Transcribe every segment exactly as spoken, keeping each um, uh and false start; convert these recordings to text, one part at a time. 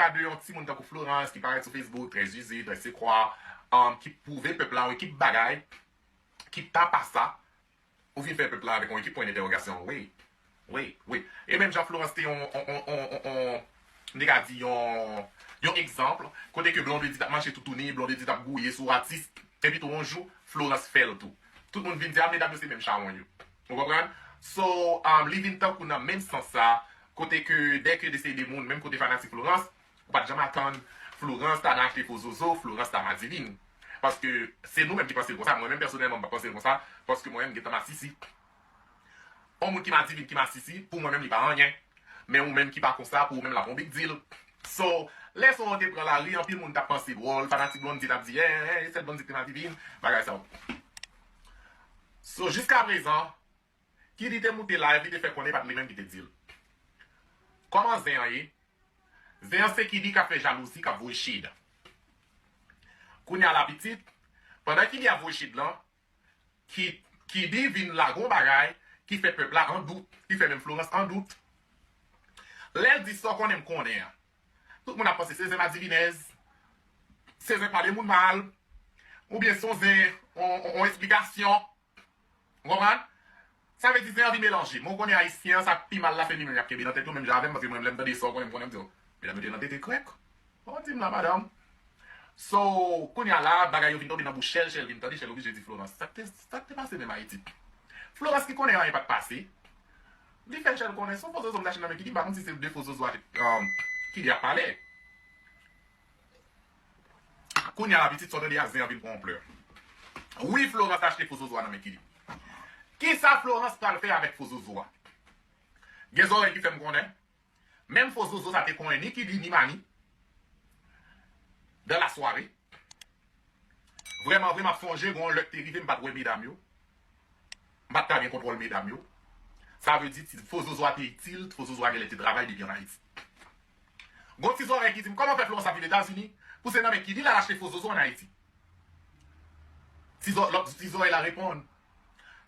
ka de yon timoun tankou Florence ki parèt sou Facebook, trè zizi, trè sekwa, um, ki pwouve pèp la yon ekip bagay ki pa pa sa, ou vin fè pèp la avèk yon ekip pwen dentèwogasyon. Wi, wi, wi. E menm jan Florence te yon, yon, yon, yon, yon, yon, m te ka di yon, yon egzanp, kote ke Blondedy t ap mache toutouni, Blondedy t ap gouye sou atis, epi tou yon jou, Florence fè l tou. Tout moun vin di, a, medam yo se menm chawony yo. Ou konprann? So, um, li vin tankou nan menm sans sa, kote ke, dèke de se de moun, menm kote fanatik Florence, ou pa t janm atann Florence ta nan achte fo zozo, Florence ta madivin. Paske se nou menm ki panse l konsa. Mwen menm pèsonèlman, m pa panse l konsa. Paske mwen menm, m gentan masisi. Yon moun ki madivin, ki masisi, pou mwen menm, li pa anyen. Men ou menm ki pa konsa, pou ou menm, l ap yon big deal. So, lè son an te pran lari, anpil moun t ap panse dwòl, fanatik Blondedy t ap di, eh, eh, eh, sèl Blondedy ki te madivin, bagay sa yo. So, jiskaprezan, Kidi te moute live, li te fè konnen pa t li menm ki te di l. Kòman zen an ye? Zen an se Kidi k ap fè jalouzi, k ap voye shade. Kounye a la pitit, pandan Kidi ap voye shade lan, Ki, Kidi vin lage yon bagay ki fè pèp la an dout, ki fè menm Florence an dout. Lè l di sa w konnen m konnen an, tout moun ap panse se zen madivinèz, se zen pale moun mal, oubyen se yon zen, yon, yon, yon esplikasyon. Ou konprann? Sa vle di zen anvi melanje. Men w konnen Ayisyen an, sa k pi mal la, se li menm y ap kenbe nan tèt yo, menm jan avè m, paske mwen, lè m tande sa, w konnen m konnen, m di, "O, medam yo te nan tete krèk." Ou di m la, madanm. So, kounye a la, bagay yo vin tonbe nan bouch Shell, Shell vin tande, Shell oblije di Florence, "Sa k te, sa k te pase menm Ayiti?" Florence ki konnen anyen pa t pase, li fè Shell konnen se yon fo zozo m t achte nan men Kidi, m pa konn si se de fo zozo a te, um, Kidi ap pale. Kounye a la pitit sa w tande a zen an vin pran anplè. Wi, Florence achte fo zozo a nan men Kidi. Kisa Florence pral fè avèk fo zozo a? Gen zòrèy ki fè m konnen, menm fo zozo sa te konnen ni Kidi ni Mani dans la soirée. Vrèman vre, m ap sonje, gen yon lè k te rive, m pa t wè medam yo. M pa t ka gen kontwòl medam yo. Sa vle di, ti, fo zozo a te itil, fo zozo a genlè te travay depi ann Ayiti. Gon ti zòrèy ki di m, kòman fè Florence ap viv Etazini pou se nan men Kidi l al achte fo zozo ann Ayiti? Ti zò-, lòt ti zòrèy la reponn,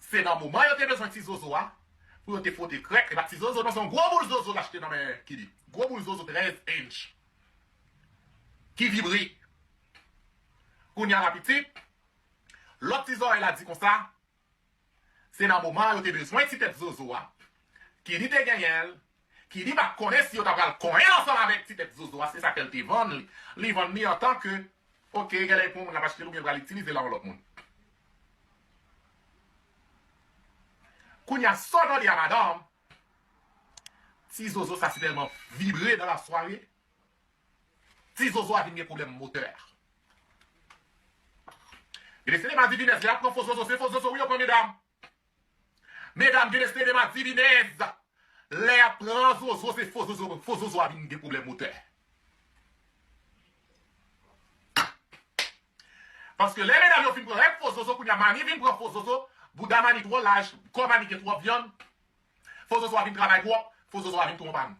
se nan moman yo te bezwen ti zozo a, pou yo te fwote krèk, e pa ti zozo, non, se yon gwo boul zozo l achte nan men Kidi. Gwo boul zozo trèz inch. Ki vibre. Kounye a la pitit, lòt ti zòrèy la di konsa, se nan moman an yo te bezwen ti tèt zozo a. Kidi te genyen l, Kidi pa t konnen si yo ta pral konyen ansanm avèk ti tèt zozo a, se sa fè l te vann li. Li vann li antanke, oke, genlè pou yon moun l ap achte l oubyen l pral itilize l a yon lòt moun. Kounye a, sa w tande a, madanm, ti zozo sa si tèlman vibre dans la soirée. Ti zozo a vin gen pwoblèm motè. Gen de se de madivinèz, lè y ap pran fo zozo, se fo zozo wi yo pran medam. Medam, gen de se de madivinèz, lè y ap pran zozo, se fo zozo, fo zozo a vin gen pwoblèm motè. Paske lè medam yo fin pran règ fo zozo, kounye a Mani vin pran fo zozo, bouda Mani twò laj, kò Mani gen twòp vyann, fo zozo a vin travay twòp, fo zozo a vin twò anpàn.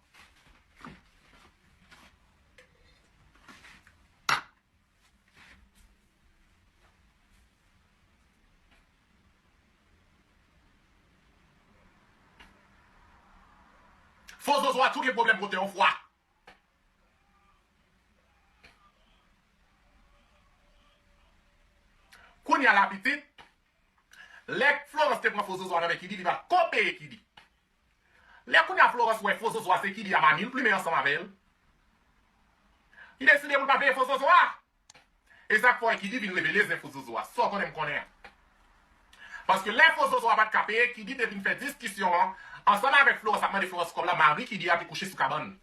Fo zozo a tou gen pwoblèm motè yon fwa. Kounye a la pitit, lè Florence te pran fo zozo a nan men Kidi, li pa t ko peye Kidi. Lè kounye a Florence wè fo zozo a se Kidi a Mani l plimen ansanm avè l, li deside pou l pa peye fo zozo a. E sa k fè Kidi vin revele zen fo zozo a. Sa w konnen m konnen an. Paske lè fo zozo a pa t ka peye, Kidi te vin fè diskisyon an ansanm avèk Florence, ap mande Florence kòb la, mari Kidi a te kouche sou kabann.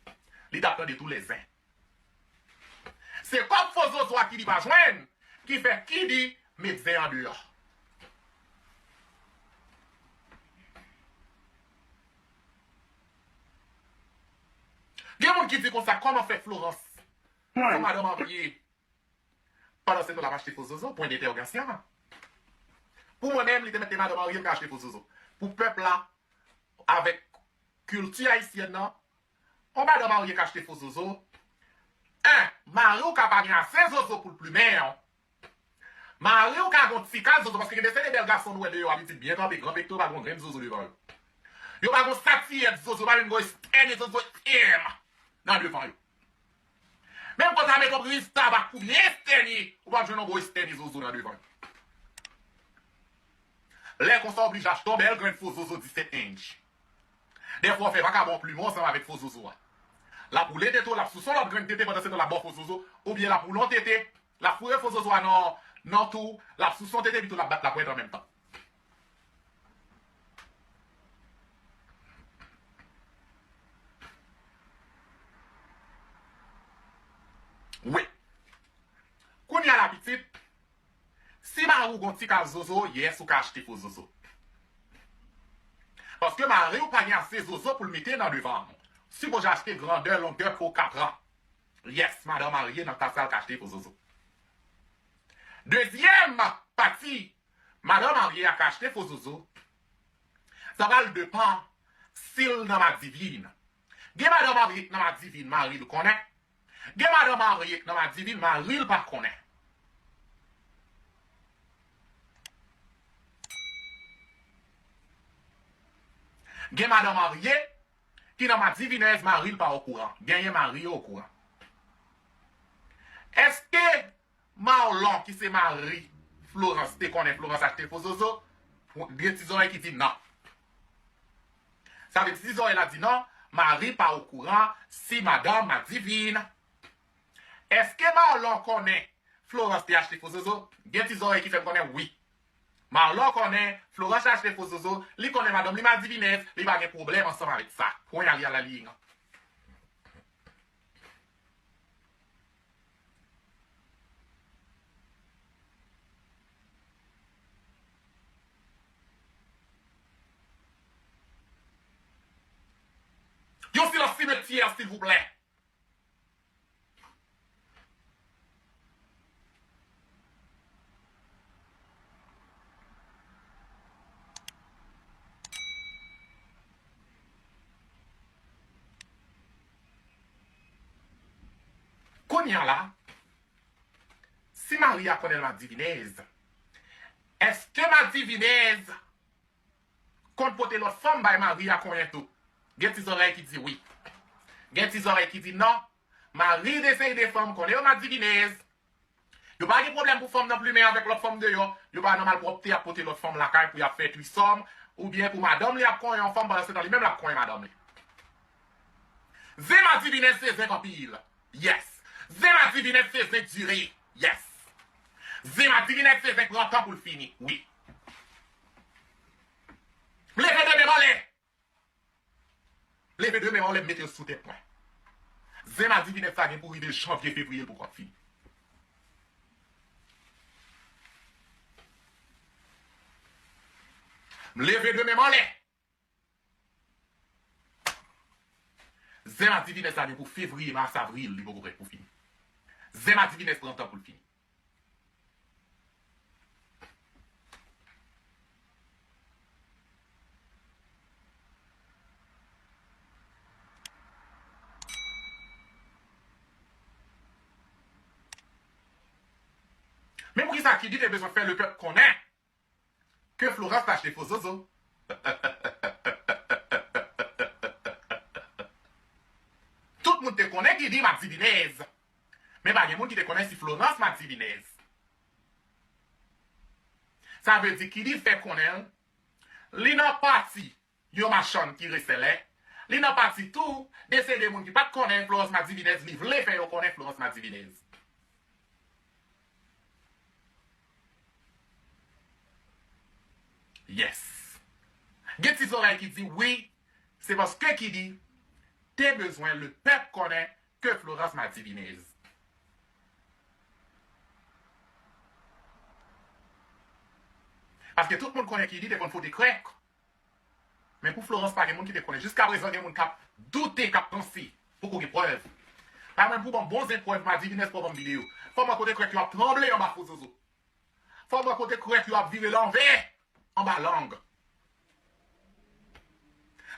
Li t ap tande tou lè zen. Se kòb fo zozo a Kidi pa jwenn ki fè Kidi met zen an deyò. Gen moun ki di konsa, kòman fè Florence, yon madan marye, pandan se tan l ap achte fo zozo, pwen dentèwogasyon. Pou mwen menm, li te mèt te madan marye, m ka achte fo zozo. Pou pèp la, avèk kilti ayisyèn nan, yon madan marye ka achte fo zozo. En, mari w ka pa gen ase zozo pou l plimen w. Mari w ka gen yon ti kal zozo, paske gen de se de bèl gason nou wè deyò a, pitit byen kanpe, gran pektoral, gon grenn zozo devan yo. Yo pa gon satiyèt zozo, pa menm gon estène zozo, em, nan devan yo. Menm kòm sa met yon priz tabak pou byen estènye, ou p ap jwenn yon bon estènye zozo nan devan. Lè konsa, oblije achte yon bèl grenn fo zozo disèt inch. Dèfwa, w fè vakabon plimen ansanm avèk fo zozo a. L ap woule tete w, l ap souse yon lòt grenn tete pandan se tan l ap ba w fo zozo, oubyen l ap woule yon tete, l ap foure fo zozo a nan, nan twou, l ap souse yon tete, epi tou l ap bat lapwèt an menm tan. Wi. Kounye a la pitit, si mari w gon ti kal zozo, yes, ou ka achte fo zozo. Paske mari w pa gen ase zozo pou l mete nan devan. Sipoze achte grandè, longè, po katran. Yes, madan marye nan ka sa l ka achte fo zozo. Dezyèm pati, madan marye a ka achte fo zozo. Sa pral depann si l nan madivin. Gen madan marye k nan madivin, mari l konnen. Gen madan marye k nan madivin, mari l pa konnen. Gen madan marye ki nan madivinèz, mari l pa okouran. Genyen mari yo okouran. Èske Marlon, ki se mari Florence, te konnen Florence achte fo zozo? Gen ti zòrèy ki di non. Sa vle di, ti zòrèy la di non, mari pa okouran si madan madivin. Èske Marlon konnen Florence te achte fo zozo? Gen ti zòrèy ki fè m konnen wi. Marlon konnen Florence achte fo zozo, li konnen madanm li madivinèz, li pa gen pwoblèm ansanm avèk sa. Pwen a li a la li an. Yon silans simetyè, silvouplè. Kounye a la, si mari a konnen l madivinèz, èske madivinèz konn pote lòt fanm bay mari a konnen tou? Gen ti zòrèy ki di wi. Gen ti zòrèy ki di non. Mari de seri de fanm konnen yo madivinèz. Yo pa gen pwoblèm pou fanm nan plimen avèk lòt fanm deyò. Yo pa nan malpwòpte ap pote lòt fanm lakay pou y ap fè trisòm, oubyen pou madanm li ap konyen yon fanm pandan se tan li menm l ap konyen madanm li. Zen madivinèz se zen k anpil. Yes. Zen madivinèz se zen dire. Yes. Zen madivinèz se zen pran tan pou l fini. Wi. M leve de men m anlè. Leve de men anlè, m mete l sou tèt mwen. Zen madivinèz sa gen pou rive janvye, fevriye, l poko ap fini. M leve de men m anlè. Zen madivinèz sa gen pou fevriye, mas, avril, li poko prèt pou fini. Zen madivinèz pran tan pou l fini. Men poukisa Kidi te bezwen fè lepèp konnen ke Florence t achte fo zozo? Tout moun te konnen Kidi madivinèz. Men pa gen moun ki te konnen si Florence madivinèz. Sa vle di Kidi fè konnen li nan pati yon machann ki resèlè. Li nan pati tou de se de moun ki pa t konnen Florence madivinèz, li vle fè yo konnen Florence madivinèz. Yes. Gen ti zòrèy ki di wi, se paske Kidi te bezwen lepèp konnen ke Florence madivinèz. Paske tout moun konnen Kidi te konn fwote krèk. Men pou Florence, pa gen moun ki te konnen. Jiskaprezan, gen moun k ap doute, k ap panse. Poko gen prèv. Pa menm pou ban m bon zen prèv madivinèz pou w ban m videyo. Fò m wè kote krèk yo ap tranble anba fo zozo. Fò m wè kote krèk yo ap vire lanvè anba lang.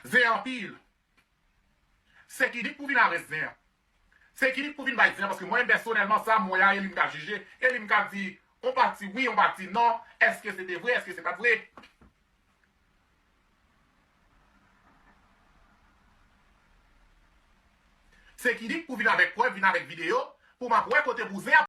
Zen anpil. Se Kidi k pou vin avè zen an. Se Kidi k pou vin bay zen an, paske mwen menm pèsonèlman, sa m wè a, e li m ka jije, e li m ka di, on pati wi, on pati non, èske se te vre, èske se pa t vre? Se Kidi k pou vin avèk prèv, vin avèk videyo, Pou m ap wè kote bouzen an